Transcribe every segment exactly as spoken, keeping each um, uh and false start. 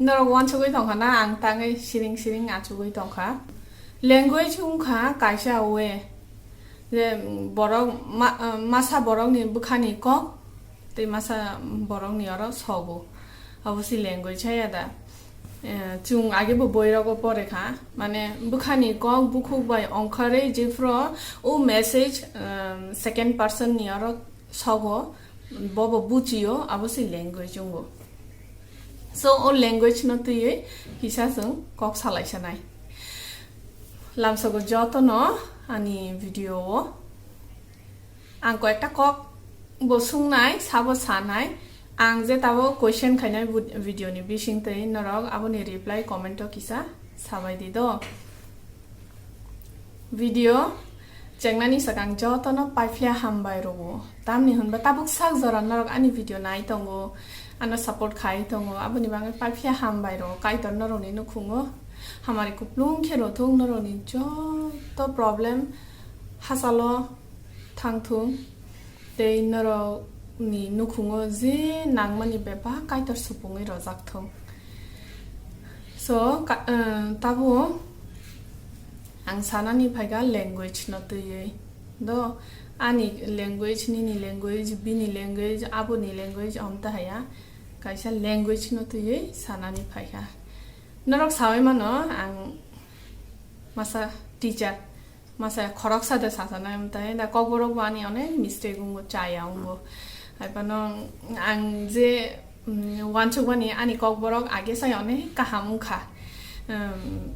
Norok uansugwi tongkha na, ang tangwi siring siring achugwi tongkha. Language wngkha kaisa way, je borok ma-, masa borokni bwkhani kok tei masa borokni oro sogo. Abo se language haya da. Eh, chwng age bo boirogo pore kha, mane bwkhani kok bukhuk bai ongkharwi jephuru o message, um, second person ni oro sogo, bobo buchio, abo se language wngo. So, o language no twiwi kisa chwng kok salai sanai. Lamsogo jotono ani video o ang koyekta kok bo sungnai, sabo sanai, ang je tabo question khainai bu-, video ni bising twi norok aboni reply comment o kisa sabai di do. Video chengnani swkang jotono paiphiya hambai rwo. Tamni hwnba tabuk sak jora norok ani video nai tongo, ano support khai tongo, aboni bagwi paiphiya hambai rwo. Kaitor norokni nukhungo hamari kuplung khe rwthung, norokni joto problem hachalo thangthung. Tei norokni nukhungo je nangmani bebak Kaitor supungwi rojak thung. So, ka-, eh, tabuk ang sanani phaikha language no twiwi. Do, ani language, nini language, bini language, aboni language, omta haya. Kaisa language no twiwi sanani phaikha. Norok sawi mano, ang masa teacher. Masa khoroksa de sasanai, omtai da kokborok bo ani onek mistake wngo, chaya wngo. Hai phano ang je, mm, uansukmani ani kokborok age sai onek kaham wngkha. Um,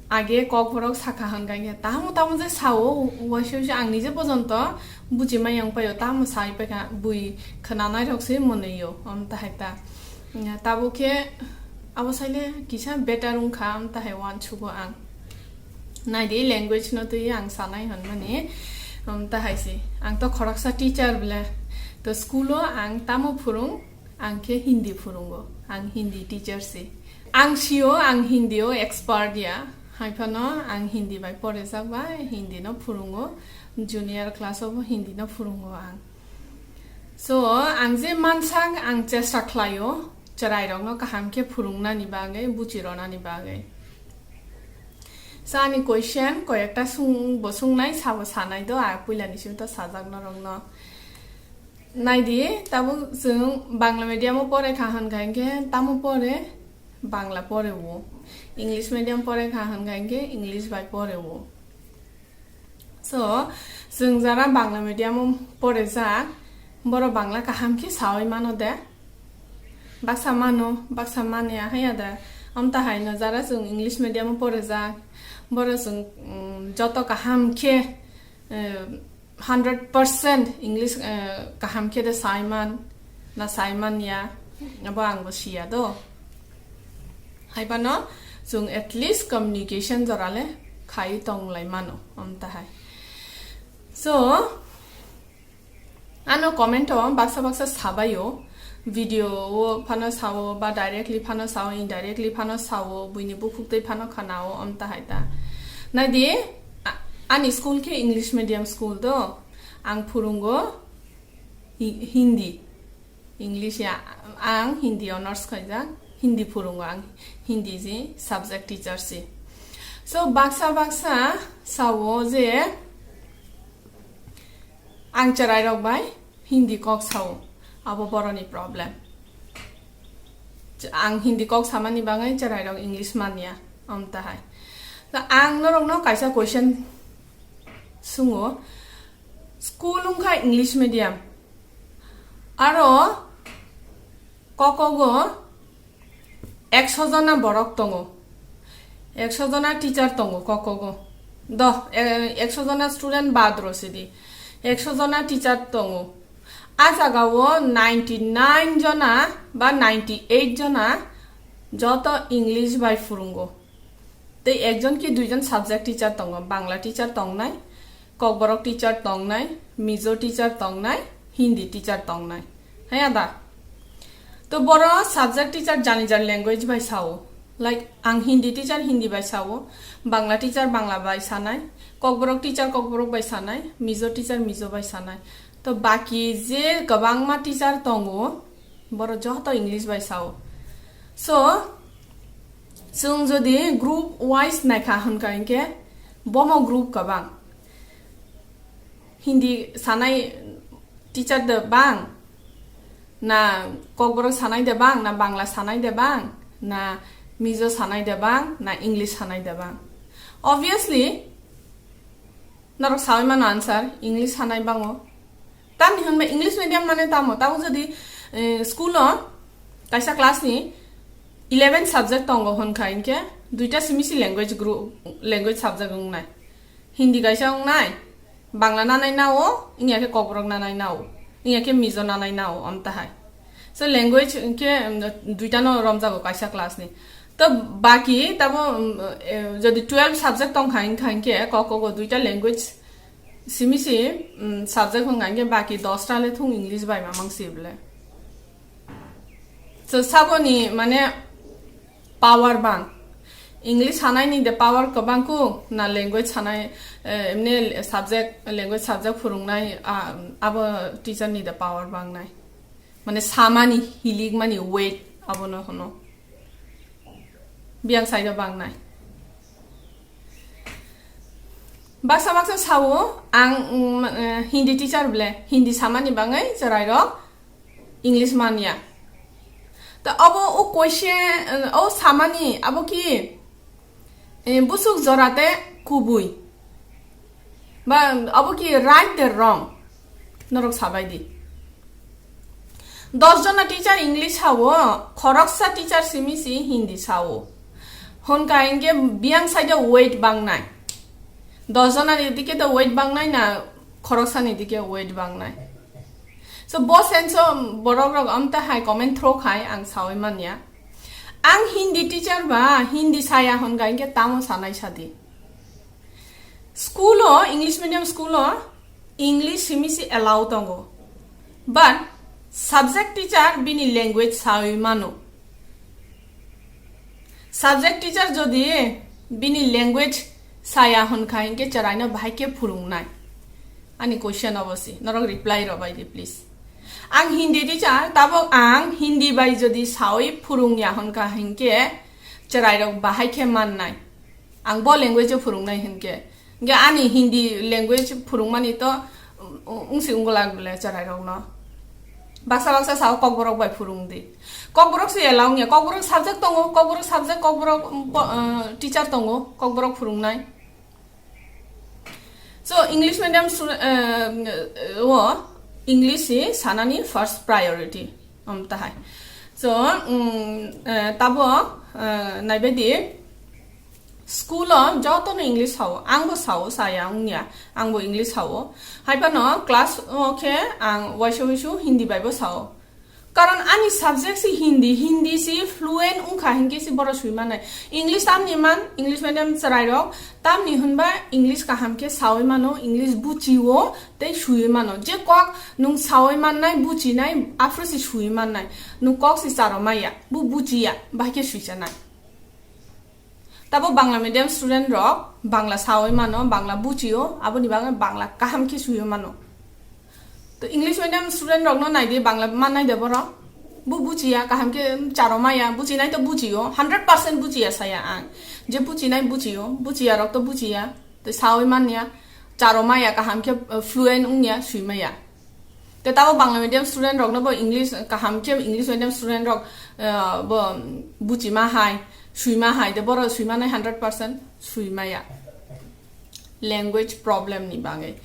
age kokborok sakha hwnkha khe tamo tamo je sao, uaisa uaisa ang nije pojonto buji maya wngpaio, tamo sai paikha bui khwnanai rok se mwnwio, omtahai ta. Tabuk khe abo saile kisa better wngkha, omtahai uansugo ang. Naidi, language no twi ang sanai hwnmani, um, tahai se. Ang to khoroksa teacher bole. To school o ang tamo phurung, ang khe Hindi phurungo. Ang Hindi teacher se. Ang sio, ang Hindi o expert ya. Hai phano ang Hindi bai porejak bai, Hindi no phurungo. Junior class o bo Hindi no phurungo ang. So, ang je mansak, ang chesta khlaio, chwrairokno kaham khe phurungnani bagwi, buchironani bagwi. So, ani question koyekta sung-, bo sungnai, sabo sanai do, a puilani simi to sajak norokno. Naidi, tabuk chwng Bangla medium o pore kha hwn kha hinkhe, tamo pore? Bangla pore o. English medium pore kha hwn kha hinkhe, English bai pore o. So, chwng jara Bangla medium o porejak, borok Bangla kaham khe sawi mano de. Baksa mano, baksa manya haya de. Amtahai no jara chwng English medium o porejak, borok chwng, um, joto kaham khe, eh, hundred percent English, eh, kaham khe de saiman, na saiman ya, abo ang bo siya do. Hai phano chwng at least communication jorale khai tonglai mano, amtahai. So, ano comment o baksa baksa sabaio, video o phano sao, ba directly phano sao, indirectly phano sao, buini bukhuk twi phano khanao, amtahai ta. Naidi, a-, ani school khe English medium school do, ang phurungo Hi-, Hindi. English ya, ang Hindi honours khaijak, Hindi phurungo ang, Hindi ji subject teacher si. So, baksa baksa sao je ang chwrairok bai Hindi kok sao, abo boroni problem. Ch-, ang Hindi kok samani bagwi chwrairok English manya, amtahai. Ta ang norokno kaisa question sungo, school wngkha English medium, aro kokogo ekso jona borok tongo, ekso jona teacher tongo kokogo. Do, e-, ekso jona student bad rw sidi, ekso jona teacher tongo. A jagao ninety nine jona ba ninety eight jona joto English bai phurungo. Tei ekjon ki duijon subject teacher tongo, Bangla teacher tongnai, Kokborok teacher tongnai, Mizo teacher tongnai, Hindi teacher tongnai. Haya da? To boro subject teacher jani jani language bai sao. Like, ang Hindi teacher Hindi bai sao, Bangla teacher Bangla bai sanai, Kokborok teacher Kokborok bai sanai, Mizo teacher Mizo bai sanai. To baki je kwbangma teacher tongo, boro joto English bai sao. So, Chwng jodi group wise naikha hwnkha hinkhe bomo group kwbang. Hindi sanai teacher de bang, na Kokborok sanai de bang, na Bangla sanai de bang, na Mizo sanai de bang, na English sanai de bang. Obviously, norok sawi mano answer, English sanai bango. Tamni hwnba English medium mane tamo, tamo jodi, eh, school o kaisa class ni eleven subject tongo hwnkha hinkhe duita simi si language group, language subject wngnai. Hindi kaisa wngnai, Bangla nanai nao, wngya khe Kokborok nanai nao, wngya khe Mizo nanai nao, amtahai. So language hinkhe, um, duita no romjago kaisa class ni. To baki tamo, um, eh, jodi twelve subject tongkha hinkha hinkhe kok kogo duita language simi si, um, subject hwnga hinkhe baki dosta le thung English bai mamang si bole. So saboni mane power bang. English sanai ni de power kwbang ku na language sanai, eh, emne subject, language subject phurungnai, ah, abo teacher ni de power bang nai. Mane samani, hilik mani weight abono hono. Biyang side o bang nai. Baksa baksa sao ang, mm, eh, Hindi teacher ble, Hindi samani bangai chwrai rok English manya. Ta abo o question, eh, o samani, abo ki, eh, busuk jora te kubui. Ba abo ki right the wrong? Norok sabai di. Dos jona teacher English sao, khoroksa teacher simi si Hindi sao. Hwnka hinkhe biyang side o weight bang nai. Dos jona ni dike to weight bang nai na khoroksa ni dike weight bang nai. So bo sense o borok rok amta hai comment thro khai ang sawi manya. Ang Hindi teacher ba Hindi saya hwnka hinkhe tamo sanai sadi. School o, English medium school o English simi si allow tongo. But subject teacher bini language sawi mano. Subject teacher jodi bini language saya hwnka hinkhe chwraino bahai khe phurungnai? Ani question obo si, norok reply rw bai di please. Ang Hindi teacher, tabok ang Hindi bai jodi sawi phurungya hwnka hinkhe chwrairok bahai khe mannai. Ang bo language o phurungnai hinkhe. Hinkhe ani Hindi language phurungmani to, um, wngsi wngwlak bole chwrairokno. Baksa baksa sao Kokborok bai phurung di. Kokborok se allow wngya. Kokborok subject tongo, Kokborok subject, Kokborok, um, po-, uh, teacher tongo, Kokborok phurungnai. So, English medium student, uh, o English si sanani first priority. Um, tahai. So, um, uh, tabo, uh, naibai di. School o joto no English sao, ang bo sao, saya wngya, ang bo English sao. Hai phano class o khe ang waisa waisu Hindi bai bo sao. Karon ani subject si Hindi, Hindi si fluent wngkha hinkhe si boro sui manai. English tamni man, English medium chwrai rok tamni hwnba English kaham khe sawi mano, English buchio tei sui mano. Je kok nwng sawi mannai, buchinai, aphuru si sui mannai. Nwng kok si charo maya, bo buchiya, bahai khe sui chanai. Tabo Bangla medium student rok Bangla sawi mano, Bangla buchio, aboni bagwi Bangla kaham khe sui mano. To English medium student rokno nai di, Bangla mannai de borok. Bo buchiya, kaham khe charo maya, buchinai to buchio, hundred percent buchiya saya ang. Je buchinai buchio, buchiya rok to buchiya, to sawi manya, charo maya, kaham khe, uh, fluent wngya, sui maya. Te tabo Bangla medium student rokno bo English, kaham khe English medium student rok, uh, bo buchima hai, suima hai, de borok suimanai hundred percent suimaya. Language problem ni bagwi.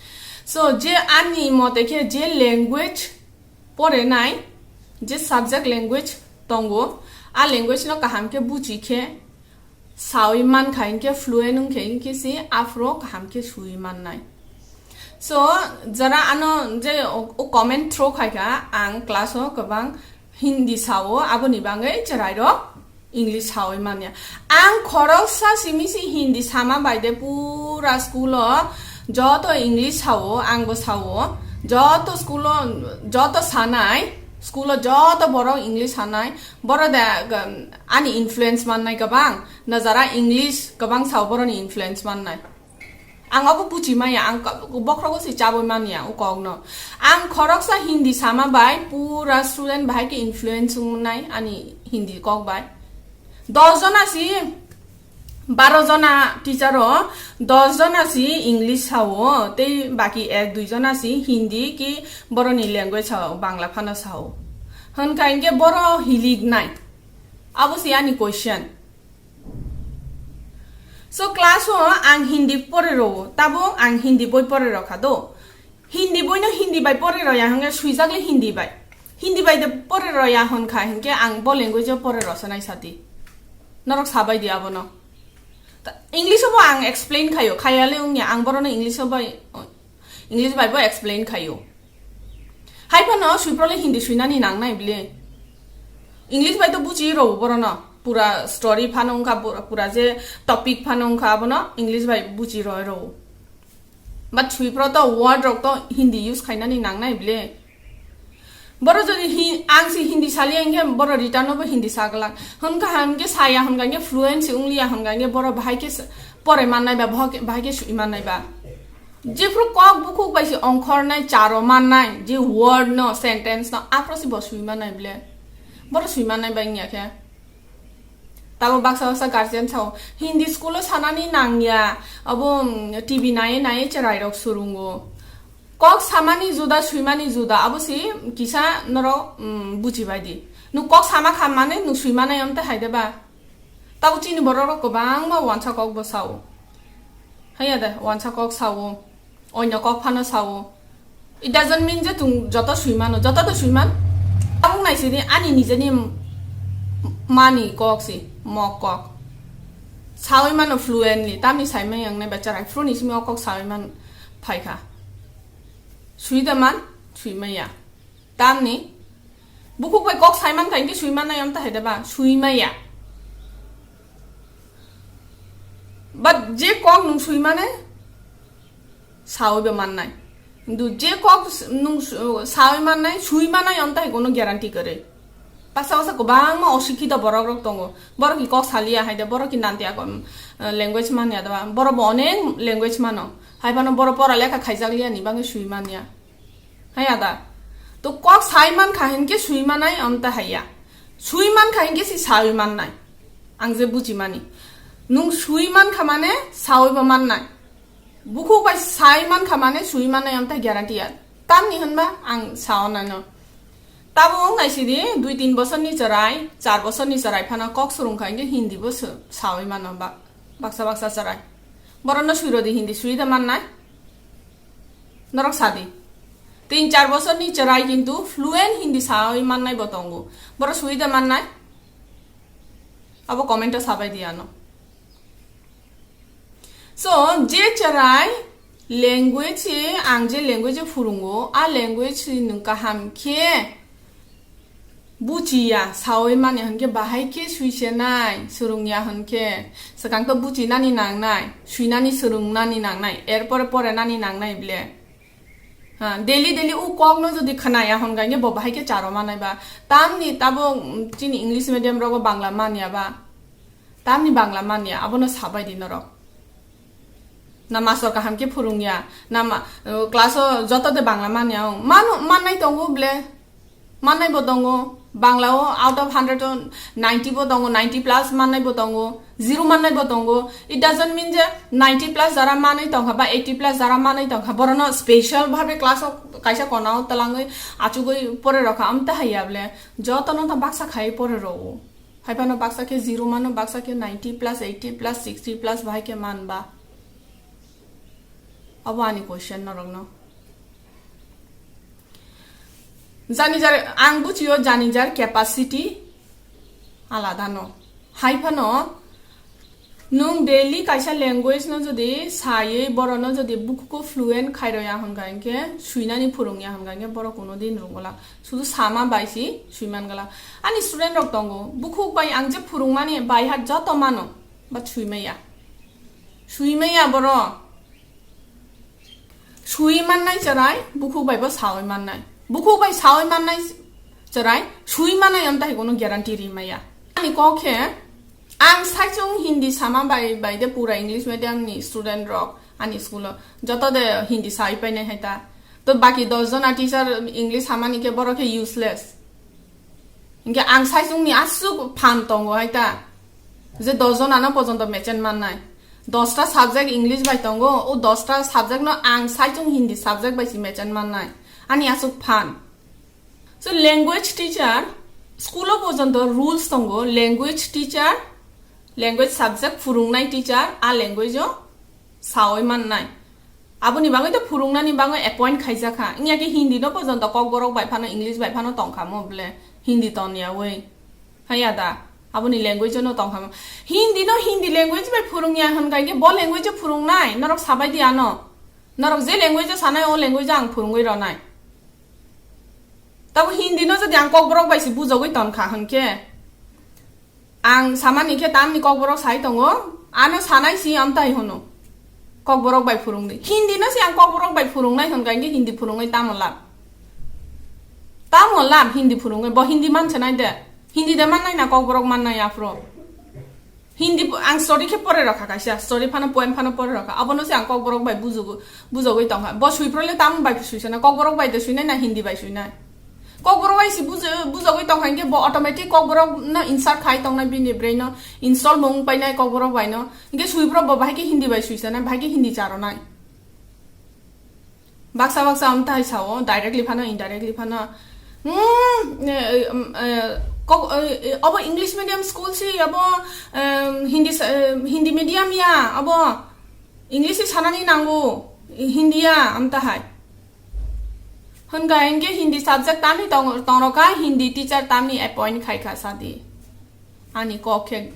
So, je ani mote khe je language pore nai, je subject language tongo, a language no kaham khe buchi khe sawi mankha hinkhe fluent wngkhe hinkhe si aphuru kaham khe sui mannai. So, jara ano je o, o comment throw khaikha, ang class o kwbang Hindi sao, aboni bagwi chwrairok English sawi manya. Ang khoroksa simi si Hindi sama bai de pura school o joto English sao, ang bo sao, joto school o, joto sanai, school o joto borok English sanai, boro de, um, ani influence mannai kwbang, na jara English kwbang sao boroni influence mannai. Ang abo buchi maya, ang ka-, bokhrogo se chabwi manya o kokno. Ang khoroksa Hindi sama bai pura student bahai khe influence wngnai ani Hindi kok bai. Dos jona si Baro jona teacher o, dos jona si English sao, tei baki ek dui jona si Hindi ki boroni language sao, Bangla phano sao. Hwnkha hinkhe boro hilik nai. Abo si ani question. So class o ang Hindi pore ro, tabuk ang Hindi boi pore ro kha do. Hindi boi no Hindi bai pore ro ya hwnkhe swijak le Hindi bai. Hindi bai de pore ro ya hwnkha hinkhe ang bo language o pore ro sanai sati. Norok sabai di abono. Ta-, English o bo ang explain khayo, khaya le wngya ang boro no English o bai, English bai bo explain khayo. Hai phano swiprole Hindi swinani nangnai bile. English bai to buchi ro boro no. Pura story phano wngkha, pura, pura je topic phano wngkha abono English bai buchi roi ro. But swipro to word rok to Hindi use khainani nangnai bile. Boro jodi hi-, ang si Hindi saliya hinkhe boro return no bo Hindi saglak. Hwnkha hinkhe saya hwnkha hinkhe fluency wngliya hwnkha hinkhe boro bahai khe s-, pore mannai ba, bahai khe, bahai khe sui mannai ba. Jephru kok bukhuk bai se ongkhornai, charo mannai, je word no, sentence no, aphro se bo sui mannai bile. Boro sui mannai bai wngya khe. Tabo baksa baksa guardian sao, "Hindi school o sanani nangya, abo, mm, T V naiye naiye cherai rok surungo." Kok samani juda, suimani juda, abo si kisa norok, mm, bujibai di. Nuk kok sama kha mane nuk suimanai amte hai de ba. Tabo chini borok rok kwbangma wansa kok bo sao. Haiya de, wansa kok sao. Oino kok phano sao. It doesn't mean je tung joto suimano, joto to suiman. Tabuk naisidi ani nijeni m-, mani kok si, mok kok. Sawi mano fluently, tamni saimai ang nai bacha rai, fru ni simi o kok sawi man phaikha. Sui da man, sui maya. Tamni, bukhuk bai kok saiman kha, hinkhe sui mannai amta hai da ba, sui maya. But je kok nung sui mane, sawi ba mannai. Hintu je kok s-, nung s-, sawi mannai, sui mannai amta hai kono guarantee kwrwi. Baksa baksa kwbangma osikhito borok rok tongo. Borok ki kok saliya hai da, borok ki nantiya ko, mm, language manya da ba, borok bo onek language mano. Hai phano borok pora lekha khaijak liya ni bagwi sui manya. Haiya da. To kok sai man kha hinkhe sui manai amta haiya. Sui man kha hinkhe si sawi mannai. Ang je buji mani. Nung sui man kha mane sawi bo mannai. Bukhuk bai sai man kha mane sui mannai amta guarantee ya. Tamni hinba ang sao nano. Tabo wng naisidi dui tin bosor ni chwrai, char bosor ni chwrai phano kok swrwng kha hinkhe Hindi bo sw-, sawi mano ba-, baksa baksa chwrai. Borokno sui rodi Hindi sui da mannai. Norok sadi. Tin char bosor ni chwrai kintu fluent Hindi sawi mannai bo tongo. Borok sui da mannai? Abo comment o sabai di ano. So, je chwrai language se, ang je language o phurungo, a language se nwng kaham khe buchiya, sawi mani hinkhe bahai khe suisenai, swrwngya hinkhe swkang to buchinani nangnai, suinani swrwngnani nangnai, erpore porenani nangnai ble. Ha, daily daily u kokno jodi khnaya hinkhe bo bahai khe charo manai ba. Tamni tabo, mm, chini English medium rogo Bangla manya ba. Tamni Bangla manya, abono sabai di norok. Na mastor kaham khe phurungya, na ma-, uh, class o joto de Bangla manya, o manu, mannai tongo ble, mannai bo tongo, Bangla o out of hundred o ninety bo tongo, ninety plus mannai bo tongo, zero mannai bo tongo. It doesn't mean je ninety plus jara manwi tongkha ba eighty plus jara manwi tongkha, borono special bhabe class o kaisa kona o twlangwi achugwi pore rokha, amte haiya ble, jotono to baksa khai pore rwo. Hai phano baksa khe zero mano, baksa khe ninety plus, eighty plus, sixty plus bahai khe man ba? Abo ani question norokno. Jani jar, ang buchio jani jar capacity alada no. Hai phano nwng daily kaisa language no jodi saywi, borono jodi bukhuko fluent khairoya hwnkha hinkhe, suinani phurungya hwnkha hinkhe, borok kuno din rwngwlak. Sudu sama bai si sui man gala. Ani student rok tongo, bukhuk bai ang je phurung mani bai hat joto mano, but sui maya. Sui maya boro. Sui mannai chwrai, bukhuk bai bo sawi mannai. Bukhuk bai sawi mannai chwrai, sui mannai amta hai kono guarantee ri maya. Ani kok khe, ang saichung Hindi sama bai, bai de pura English medium ni student rok ani school o joto de Hindi sai painai hai ta. To baki dos jona teacher English hamani khe borok khe useless. Hinkhe ang saichung ni aswk phan tongo hai ta. Je dos jon ano porjonto mechen mannai. Dosta subject English bai tongo, o dosta subject no ang saichung Hindi subject bai si mechen mannai. Ani asuk phan. So language teacher, school o porjonto rules tongo, language teacher, language subject phurungnai teacher, a language o sawi mannai. Aboni bagwi to phurungnani bagwi appoint khaijakha. Wngya khe Hindi no porjonto Kokborok bai phano, English bai phano tongkha mo ble, Hindi ton yawi. Haya da, aboni language no tongkha mo. Hindi no Hindi language bai phurungya hwn kha khe bo language o phurungnai, norok sabai di ano. Norok je language o sanai o language o ang phurungwi ronai. Tabo Hindi no jodi ang Kokborok bai si bujogwi ton kha hwn khe, ang samani khe tamni Kokborok sai tongo, ano sanai si amtai hwno. Kokborok bai phurungdi. Hindi no si ang Kokborok bai phurungnai hwn kha, hwnkhe Hindi phurungwi tamo lab? Tamo lab Hindi phurungwi? Bo Hindi manse nai de. Hindi de mannai na Kokborok mannai aphuru. Hindi po-, ang story khe pore rokha kaisa, story phano poem phano pore rokha. Abono se ang Kokborok bai bujugo, bujogwi tongkha. Bo suiphro le tamni bai suisana, Kokborok bai de suinai na Hindi bai suinai? Kokborok bai si bujo-, bujogwi tongkha hinkhe bo automatic Kokborok no insert khai tongnai, bini brain no install mung painai Kokborok bai no. Hinkhe suiphro bo bahai khe Hindi bai suisana, bahai khe Hindi charonai. Baksa baksa amtai sao, directly phano, indirectly phano. Hmm, eh, eh, um, eh, kok-, eh, eh, obo English medium school si, obo, em, Hindi sa-, eh, Hindi medium ya, obo English si sanani nango, Hindi ya, amtahai. Hwnka hinkhe Hindi subject tamni tong-, tongrokha, Hindi teacher tamni appoint khaikha sadi. Ani kok khe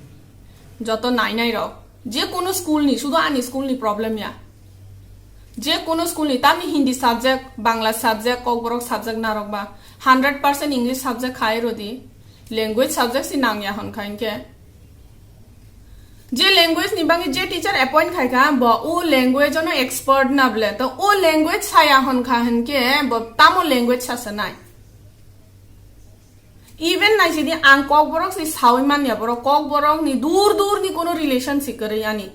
joto nainai rok, je kono school ni, sudu ani school ni problem ya. Je kono school ni, tamni Hindi subject, Bangla subject, Kokborok subject narok ba, hundred percent English subject khai rodi, language subject si nangya hwn kha hinkhe. Je language ni bagwi je teacher appoint khai kha, bo o language ono expert na ble, to o language saya hwn kha hinkhe bo tamo language sa sanai? Even naisidi ang Kokborok si sawi manya, borok Kokborok ni dur dur ni kono relation si kwrwi ani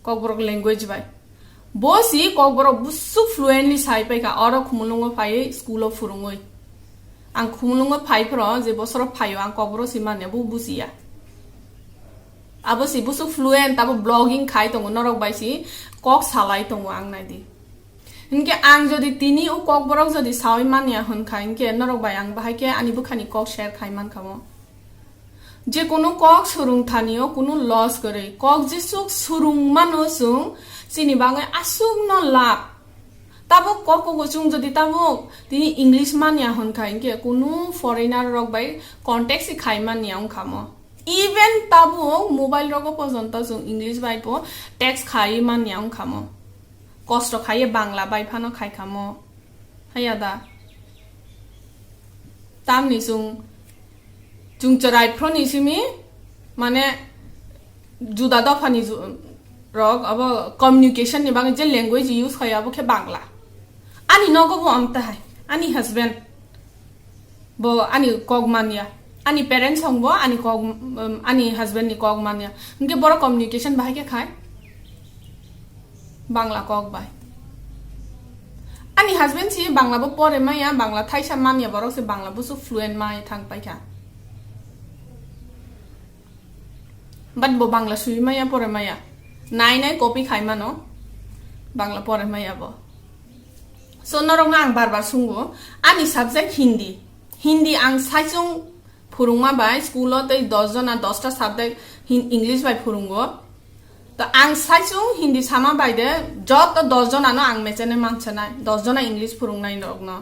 Kokborok language bai. Bo si Kokborok busuk fluently sai paikha, oro Khumulungo phaiwi school o phurungwi. Ang Khumulungo phai phro je bosoro phaio ang Kokborok si manya, bo bujiya. Abo si busuk fluent, abo blogging khai tongo, norok bai si kok salai tongo ang naidi. Hinkhe ang jodi tini o Kokborok jodi sawi manya hwn kha, hinkhe norok bai ang bahai khe ani bwkhani kok share khai man kha mo. Je kono kok swrwng thani o kono loss kwrwi, kok jesuk swrwng mano chwng, chini bagwi aswk no lab. Tabuk kok o chwng jodi tabuk tini English manya hwn kha, hinkhe kono foreigner rok bai contact si khai manya wng kha mo. Even tabuk mobile rogo porjonto chwng English bai bo text khai manya wng kha mo. Kosto khaiye Bangla bai phano khai kha mo. Haya da. Tamni chwng, chwng chwrai phro ni simi, mane, juda dopha ni ju-, rok abo communication ni bagwi je language use khai abo khe Bangla. Ani nogo bo amtahai, ani husband. Bo ani kok manya. Ani parents hong bo ani kok, um, ani husband ni kok manya. Hinkhe borok communication bahai khe khai? Bangla kok bai. Ani husband si Bangla bo pore maya, Bangla thaisa manya, borok si Bangla busu fluent mai thang paikha. But bo Bangla sui maya, pore maya. Nai nai copy khai mano. Bangla pore maya bo. So, norokno ang bar bar sungo, ani subject Hindi. Hindi ang saichung phurungma bai school o tei dos jona, dosta subject Hin-, English bai phurungo. To ang saichung Hindi sama bai de, joto dos jona no ang mechene mansanai, dos jona English phurungnai rokno.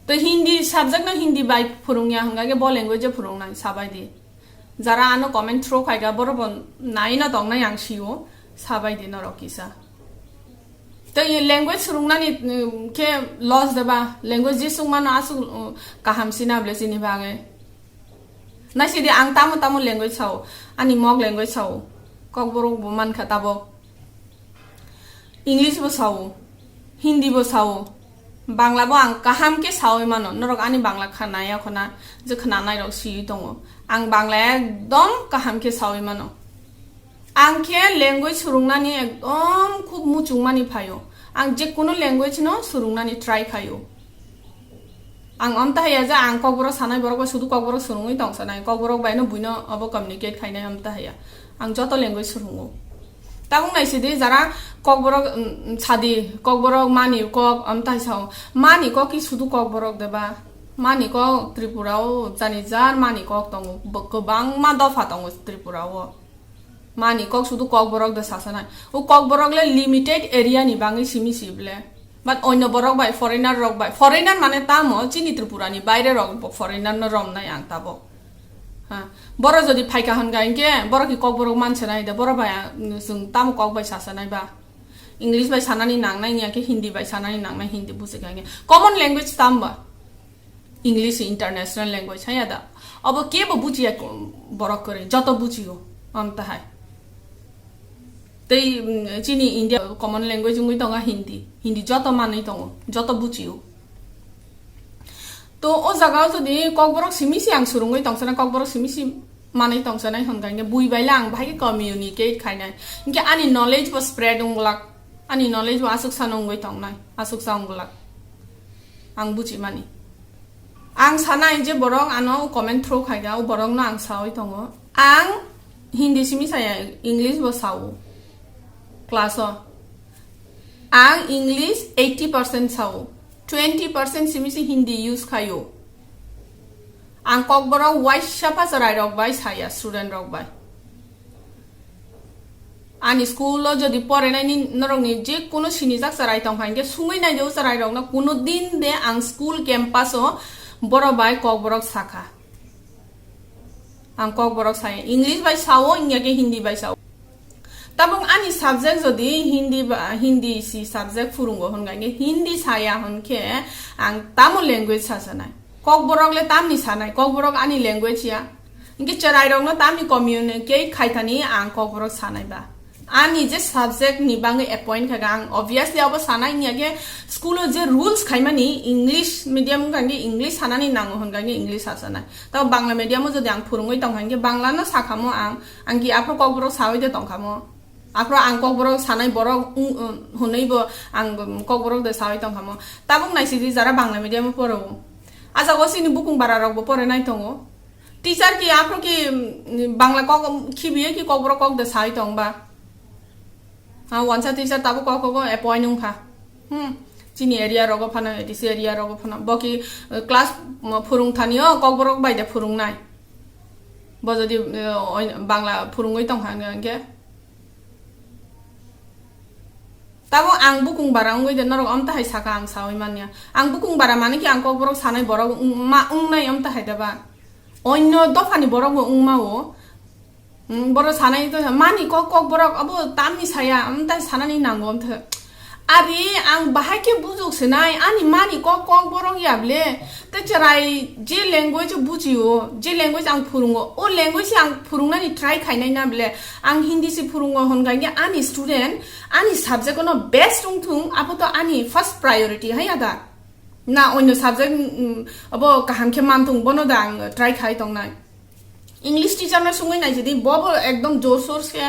To Hindi subject no Hindi bai phurungya hwnga khe bo language o phurungnai sabai di. Jara ano comment throw khaika, borok bo nai no tongnai ang sio, sabai di norok kisa. Tei language swrwngnani, mm, khe loss de ba, language jesuk mano aswk, mm, kaham sina ble chini bagwi. Naisidi ang tamo tamo language sao, ani mok language sao, Kokborok bo mankha tabok. English bo sao, Hindi bo sao, Bangla bo ang kaham khe sawi mano. Norok ani Bangla khnaya khona, je khnanai rok siwi tongo. Ang Bangla ekdom kaham khe sawi mano. Ang khe language swrwngnani ekdom khub muchungmani phaio. Ang je kono language no swrwngnani try khaio. Ang amta haya je ang kokborok sanai borok bai sudu kokborok swrwngwi tongsanai, kokborok bai no buino abo communicate khainai amta haya. Ang joto language swrwngo. Tabuk naisidi jara kokborok, mm, sadi kokborok mani kok amta hai sao. Mani kok ki sudu kokborok deba? Mani kok Tripura o jani jar mani kok tongo. Bo-, kwbangma dopha tongo Tripura o. Mani kok sudu kokborok de sasanai. O kokborok le limited area ni bangwi simi si ble. But onyo borok bai, foreigner rok bai. Foreigner mane tamo chini Tripura ni baire rok bo foreigner no romnai ang tabuk. Ha. Boro jodi phaikha hwnka hinkhe, boro ki kokborok mansanai de, boro bai ang, chwng tamo kok bai sasanai ba. English bai sanani nangnai, ya khe Hindi bai sanani nangnai, Hindi bujikha hinkhe. Common language tamo ba? English international language, haya da? Abo kebo bujiya ko-, borok kwrwi, joto bujio, amta hai. Tei, mm, chini India common language wngwi tongo Hindi. Hindi joto manwi tongo, joto bujio. To o jaga o jodi kokborok simi si ang swrwngwi tongsanai, kokborok simi si manwi tongsanai hwnka hinkhe bui bai le ang bahai khe communicate khainai. Hinkhe ani knowledge bo spread wng glak, ani knowledge bo aswk sano wngwi tongnai, aswk sa wng glak. Ang bujimani. Ang sanai je borok ano comment throw khaikha, o borokno ang sawi tongo. Ang Hindi simi saya, English bo sao. Class o. Ang English eighty percent sao. Twenty percent simi si Hindi use khaio. Ang kokborok waisa pha chwrai rok bai saya, student rok bai. Ani school o jodi porenai ni norok ni je kuno sinijak chwrai tongkha hinkhe sungwi naidi o chwrai rokno kuno din de ang school campus o borok bai kokborok sakha. Ang kokborok saya, English bai sao, wngya khe Hindi bai sao. Tabuk ani subject jodi Hindi ba, Hindi si subject phurungo hwnka hinkhe Hindi saya hwnkhe ang tamo language sasanai? Kokborok le tamni sanai, kokborok ani language ya. Hinkhe chwrai rokno tamni communicate khaithani ang kokborok sanai ba? Ani je subject ni bangwi appoint khaikha, ang obviously abo sanai, wngya khe school o je rules khaimani English medium wngkha hinkhe English sanani nango hwnkha hinkhe English sasanai. Tamo Bangla medium o jodi ang phurungwi tongkha hinkhe Bangla no sakhamo ang, ang ki aphuru kokborok sawi de tongkhamo? Aphuru ang kokborok sanai borok wng, wng, hwnwi bo ang kokborok de sawi tongkhamo? Tabuk naisidi jara Bangla medium o poro. A jaga o chini bukung bara rok bo porenai tongo. Teacher ki aphuru ki, mm, Bangla kok khibiye ki kokborok kok de sai tong ba? Ha, wansa teacher tabuk kok kok appoint wngkha. Hmm. Chini area rogo phano, A D C area rogo phano. Bo ki, eh, class, mm, phurung thani o kokborok bai de phurung nai. Bo jodi, eh, oi-, Bangla phurungwi tongkha hwnkhe. Tamo ang bukung bara wngwi de norok amta hai saka ang sawi manya. Ang bukung bara mani ki ang kokborok sanai borok wng-, ma wngnai amta hai da ba? Onyo dophani borok bo wngma o. Hmm, borok sanai to mani kok, kokborok abo tamni saya, amta sanani nango amta. Ari ang bahai khe bujok sinai, ani mani kok, kokborok ya ble. Te chwrai je language o bujio, je language ang phurungo, o language ang phurungnani try khainai na ble. Ang Hindi se phurungo hwnkha hinkhe ani student, ani subject no best wngthung, abo to ani first priority hai ada. Na onyo subject, mm, abo kaham khe manthung, bono da ang try khai tongnai. English teacher no sungwi naisidi, bo bo ekdom jor sor se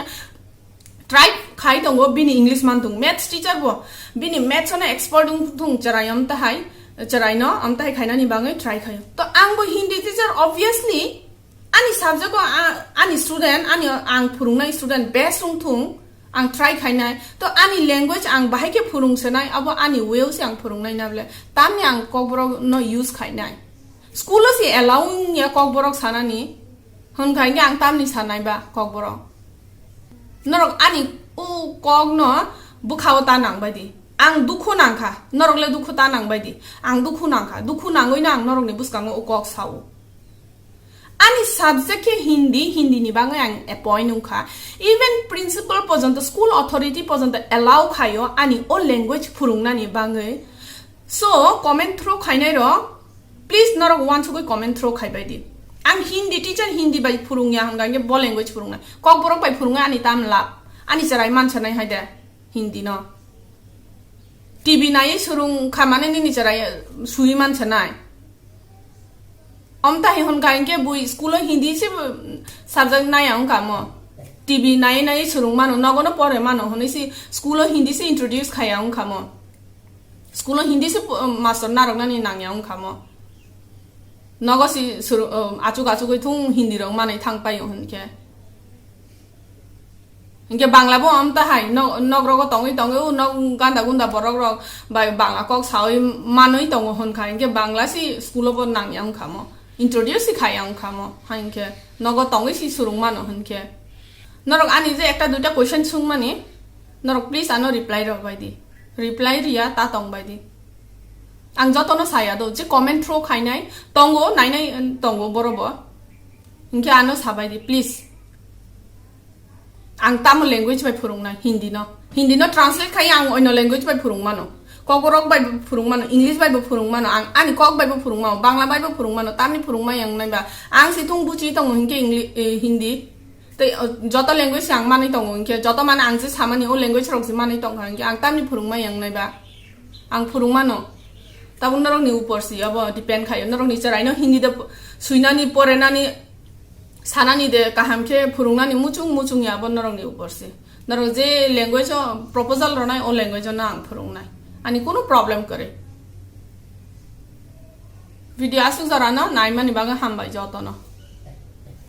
try khai tongo, bini English manthung. Maths teacher bo, bini maths no expert wngthung chwrai amta hai, chwrai no amta hai khainani bangwi try khaio. To ang bo Hindi teacher, obviously ani subject o a-, ani student, ani ang phurungnai student best wngthung, ang try khainai. To ani language ang bahai khe phurung senai, abo ani way o se ang phurungnai na ble. Tamni ang kokborok no use khainai. School o se allow wngya kokborok sanani. Hwnkha hinkhe ang tamni sanai ba kokborok? Norok ani o kok no bwkha o ta nang bai di. Ang dukhu nangkha, norok le dukhu ta nang bai di. Ang dukhu nangkha, dukhu nangwi no ang norok ni bwskango o kok sao. Ani subject khe Hindi, Hindi ni bagwi ang appoint wngkha. Even principal porjonto, school authority porjonto allow khaio ani o language phurungnani bagwi. So, comment through khainai rok, please norok uansugwi comment through khaibai di. Ang Hindi teacher, Hindi bai phurungya hwnkha hinkhe bo language phurungnai. Kokborok bai phurungwi ani tam lab. Ani chwrai mansanai hai de Hindi no. T V naiwi swrwng kha mane nini chwrai sui mansanai. Amta hai hwnkha hinkhe bui school o Hindi se subject naiya wngkha mo. T V naiwi naiwi swrwng mano, nogo no pore mano hwnwi se school o Hindi se introduce khaiya wngkha mo. School o Hindi se po-, master narwknani nangya wngkha mo. Nogo si suru-, um, achuk achugwi thung Hindi rok manwi thang paio hinkhe. Hinkhe Bangla bo amta hai, no-, nok rogo tongwi tongwi, o nok ganda gunda borok rok bai Bangla kok sawi manwi tongo hwn kha. Hinkhe Bangla si school o bo nang yang kha mo, introduce si kha yang kha mo. Hinkhe nogo tongwi si surung mano hinkhe. Norok ani je ekta duita question sung mani, norok please ano reply rok bai di. Reply riya ta tong bai di. Ang jotono saya do, je comment throw khainai tongo, nainai tongo boro bo. Hinkhe ano sabai di, please. Ang tamo language bai phurungnai, Hindi no. Hindi no translate khai ang oino language bai phurung mano. Kokborok bai bo phurung mano, English bai bo phurung mano, ang ani kok bai bo phurung mano, Bangla bai bo phurung mano, tamni phurung ma yang nai ba. Ang si thung buchi tongo hinkhe English, eh, Hindi. Tei, o, joto language ang manwi tongo hinkhe, joto mane ang je samani o language rok je manwi tongkha hinkhe, ang tamni phurung ma yang nai ba. Ang phurung mano. Tabuk norokni upor si abo depend khaio. Norokni chwraino Hindi de suinani, porenani, sanani de kaham khe phurungnani muchung muchung ya abo norokni upor si. Norok je language o proposal ronai o language o no ang phurungnai. Ani kunu problem kwrwi. Video aswk jorano naimani bagwi hambai jotono.